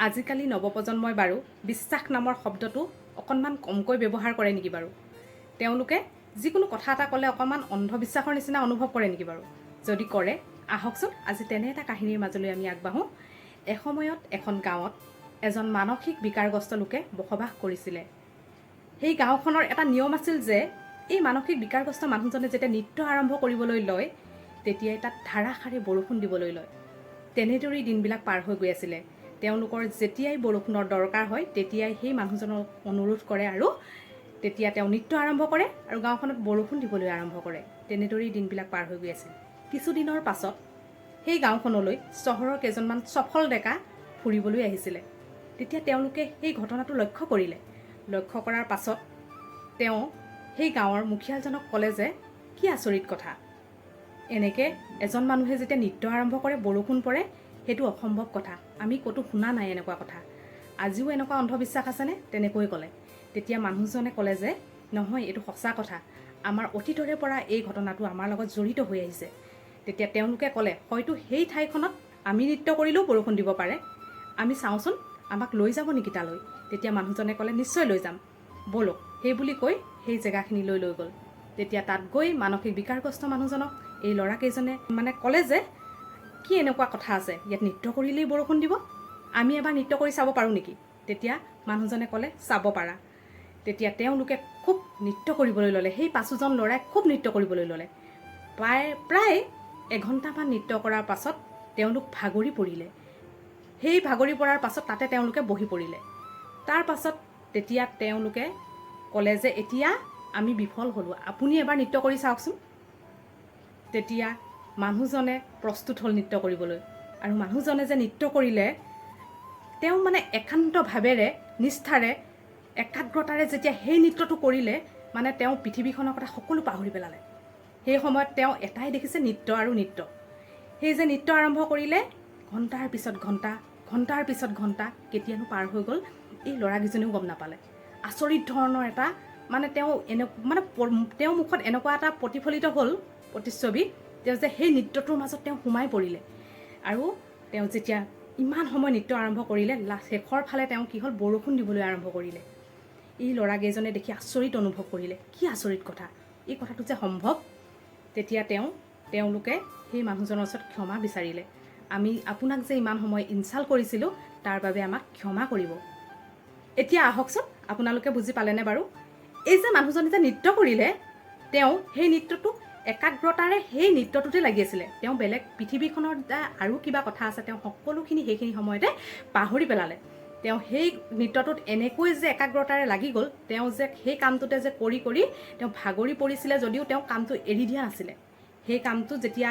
আজিকালি নৱপ্ৰজন্মই বাৰু বিশ্বাস নামৰ শব্দটো অকণমান কমকৈ ব্যৱহাৰ কৰে নেকি বাৰু? তেওঁলোকে যিকোনো কথা এটা ক'লে অকণমান অন্ধবিশ্বাসৰ নিচিনা অনুভৱ কৰে নেকি বাৰু? যদি কৰে, আহকচোন আজি তেনে এটা কাহিনীৰ মাজলৈ আমি আগবাঢ়োঁ। এসময়ত এখন গাঁৱত এজন মানসিক বিকাৰগ্ৰস্ত লোকে বসবাস কৰিছিলে। সেই গাঁওখনৰ এটা নিয়ম আছিল যে এই মানসিক বিকাৰগ্ৰস্ত মানুহজনে যেতিয়া নৃত্য আৰম্ভ কৰিবলৈ লয়, তেতিয়াই তাত ধাৰাসাৰে বৰষুণ দিবলৈ লয়। তেনেদৰেই দিনবিলাক পাৰ হৈ গৈ আছিলে। তেওঁলোকৰ যেতিয়াই বৰষুণৰ দৰকাৰ হয়, তেতিয়াই সেই মানুহজনক অনুৰোধ কৰে আৰু তেতিয়া তেওঁ নৃত্য আৰম্ভ কৰে আৰু গাঁওখনত বৰষুণ দিবলৈ আৰম্ভ কৰে। তেনেদৰেই দিনবিলাক পাৰ হৈ গৈ আছিল। কিছুদিনৰ পাছত সেই গাঁওখনলৈ চহৰৰ কেইজনমান চফল ডেকা ফুৰিবলৈ আহিছিলে। তেতিয়া তেওঁলোকে সেই ঘটনাটো লক্ষ্য কৰিলে। লক্ষ্য কৰাৰ পাছত তেওঁ সেই গাঁৱৰ মুখিয়ালজনক ক'লে যে কি আচৰিত কথা, এনেকৈ এজন মানুহে যেতিয়া নৃত্য আৰম্ভ কৰে বৰষুণ পৰে, সেইটো অসম্ভৱ কথা। আমি ক'তো শুনা নাই এনেকুৱা কথা। আজিও এনেকুৱা অন্ধবিশ্বাস আছেনে? তেনেকৈ ক'লে। তেতিয়া মানুহজনে ক'লে যে নহয়, এইটো সঁচা কথা। আমাৰ অতীতৰে পৰা এই ঘটনাটো আমাৰ লগত জড়িত হৈ আহিছে। তেতিয়া তেওঁলোকে ক'লে, হয়তো সেই ঠাইখনত আমি নৃত্য কৰিলেও বৰষুণ দিব পাৰে। আমি চাওঁচোন, আমাক লৈ যাব নেকি তালৈ? তেতিয়া মানুহজনে ক'লে, নিশ্চয় লৈ যাম, ব'লক। সেই বুলি কৈ সেই জেগাখিনিলৈ লৈ গ'ল। তেতিয়া তাত গৈ মানসিক বিকাৰগ্ৰস্ত মানুহজনক এই ল'ৰাকেইজনে মানে ক'লে যে কি এনেকুৱা কথা আছে, ইয়াত নৃত্য কৰিলেই বৰষুণ দিব? আমি এবাৰ নৃত্য কৰি চাব পাৰোঁ নেকি? তেতিয়া মানুহজনে ক'লে, চাব পাৰা। তেতিয়া তেওঁলোকে খুব নৃত্য কৰিবলৈ ল'লে। সেই পাঁচোজন ল'ৰাই খুব নৃত্য কৰিবলৈ ল'লে। প্ৰায় প্ৰায় এঘণ্টামান নৃত্য কৰাৰ পাছত তেওঁলোক ভাগৰি পৰিলে। সেই ভাগৰি পৰাৰ পাছত তাতে তেওঁলোকে বহি পৰিলে। তাৰ পাছত তেতিয়া তেওঁলোকে ক'লে যে এতিয়া আমি বিফল হ'লোঁ, আপুনি এবাৰ নৃত্য কৰি চাওকচোন। তেতিয়া মানুহজনে প্ৰস্তুত হ'ল নৃত্য কৰিবলৈ। আৰু মানুহজনে যে নৃত্য কৰিলে, তেওঁ মানে একান্ত ভাৱেৰে, নিষ্ঠাৰে, একাগ্ৰতাৰে যেতিয়া সেই নৃত্যটো কৰিলে, মানে তেওঁ পৃথিৱীখনৰ কথা সকলো পাহৰি পেলালে। সেই সময়ত তেওঁ এটাই দেখিছে, নৃত্য আৰু নৃত্য। সেই যে নৃত্য আৰম্ভ কৰিলে, ঘণ্টাৰ পিছত ঘণ্টা, ঘণ্টাৰ পিছত ঘণ্টা কেতিয়ানো পাৰ হৈ গ'ল, এই ল'ৰাকেইজনেও গম নাপালে। আচৰিত ধৰণৰ এটা মানে তেওঁ এনে মানে তেওঁৰ মুখত এনেকুৱা এটা প্ৰতিফলিত হ'ল প্ৰতিচ্ছবি, তেওঁ যে সেই নৃত্যটোৰ মাজত তেওঁ সোমাই পৰিলে। আৰু তেওঁ যেতিয়া ইমান সময় নৃত্য আৰম্ভ কৰিলে, শেষৰ ফালে তেওঁ কি হ'ল, বৰষুণ দিবলৈ আৰম্ভ কৰিলে। এই ল'ৰাকেইজনে দেখি আচৰিত অনুভৱ কৰিলে, কি আচৰিত কথা, এই কথাটো যে সম্ভৱ। তেতিয়া তেওঁলোকে সেই মানুহজনৰ ওচৰত ক্ষমা বিচাৰিলে, আমি আপোনাক যে ইমান সময় ইনচাল্ট কৰিছিলোঁ, তাৰ বাবে আমাক ক্ষমা কৰিব। এতিয়া আহকচোন, আপোনালোকে বুজি পালেনে বাৰু? এই যে মানুহজনে যে নৃত্য কৰিলে, তেওঁ সেই নৃত্যটো একাগ্ৰতাৰে সেই নৃত্যটোতে লাগি আছিলে। তেওঁ বেলেগ পৃথিৱীখনৰ যে আৰু কিবা কথা আছে, তেওঁ সকলোখিনি সেইখিনি সময়তে পাহৰি পেলালে। তেওঁ সেই নৃত্যটোত এনেকৈ যে একাগ্ৰতাৰে লাগি গ'ল, তেওঁ যে সেই কামটোতে যে কৰি কৰি তেওঁ ভাগৰি পৰিছিলে যদিও তেওঁ কামটো এৰি দিয়া নাছিলে। সেই কামটো যেতিয়া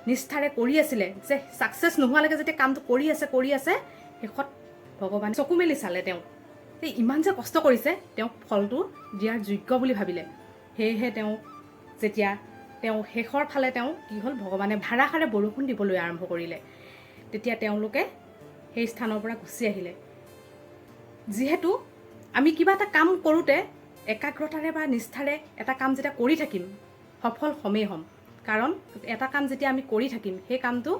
নিষ্ঠাৰে কৰি আছিলে, যে ছাকচেছ নোহোৱালৈকে যেতিয়া কামটো কৰি আছে, কৰি আছে, শেষত ভগৱানে চকু মেলি চালে। তেওঁ যে ইমান যে কষ্ট কৰিছে, তেওঁক ফলটো দিয়াৰ যোগ্য বুলি ভাবিলে। সেয়েহে তেওঁ যেতিয়া তেওঁ শেষৰ ফালে তেওঁ কি হ'ল, ভগৱানে ধাৰাসাৰে বৰষুণ দিবলৈ আৰম্ভ কৰিলে। তেতিয়া তেওঁলোকে সেই স্থানৰ পৰা গুচি আহিলে। যিহেতু আমি কিবা এটা কাম কৰোঁতে একাগ্ৰতাৰে বা নিষ্ঠাৰে এটা কাম যেতিয়া কৰি থাকিম, সফল হ'মেই হ'ম। কাৰণ এটা কাম যেতিয়া আমি কৰি থাকিম, সেই কামটো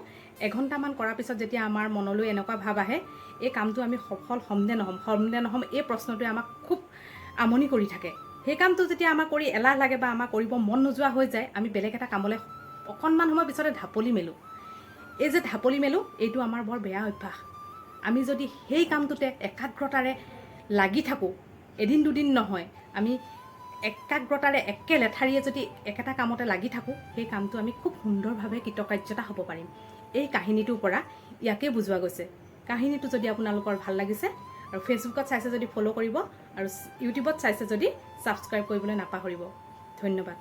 এঘণ্টামান কৰাৰ পিছত যেতিয়া আমাৰ মনলৈ এনেকুৱা ভাৱ আহে, এই কামটো আমি সফল হ'ম নে নহ'ম, হ'ম নে নহ'ম, এই প্ৰশ্নটোৱে আমাক খুব আমনি কৰি থাকে। সেই কামটো যেতিয়া আমাৰ কৰি এলাহ লাগে বা আমাৰ কৰিব মন নোযোৱা হৈ যায়, আমি বেলেগ এটা কামলৈ অকণমান সময় পিছতে ঢাপলি মেলোঁ। এই যে ঢাপলি মেলোঁ, এইটো আমাৰ বৰ বেয়া অভ্যাস। আমি যদি সেই কামটোতে একাগ্ৰতাৰে লাগি থাকোঁ, এদিন দুদিন নহয়, আমি একাগ্ৰতাৰে একে লেঠাৰিয়ে যদি একেটা কামতে লাগি থাকোঁ, সেই কামটো আমি খুব সুন্দৰভাৱে কৃতকাৰ্যতা হ'ব পাৰিম। এই কাহিনীটোৰ পৰা ইয়াকে বুজোৱা গৈছে। কাহিনীটো যদি আপোনালোকৰ ভাল লাগিছে আৰু ফেচবুকত চাইছে যদি ফ'ল' কৰিব আৰু ইউটিউবত চাইছে যদি ছাবস্ক্ৰাইব কৰিবলৈ নাপাহৰিব। ধন্যবাদ।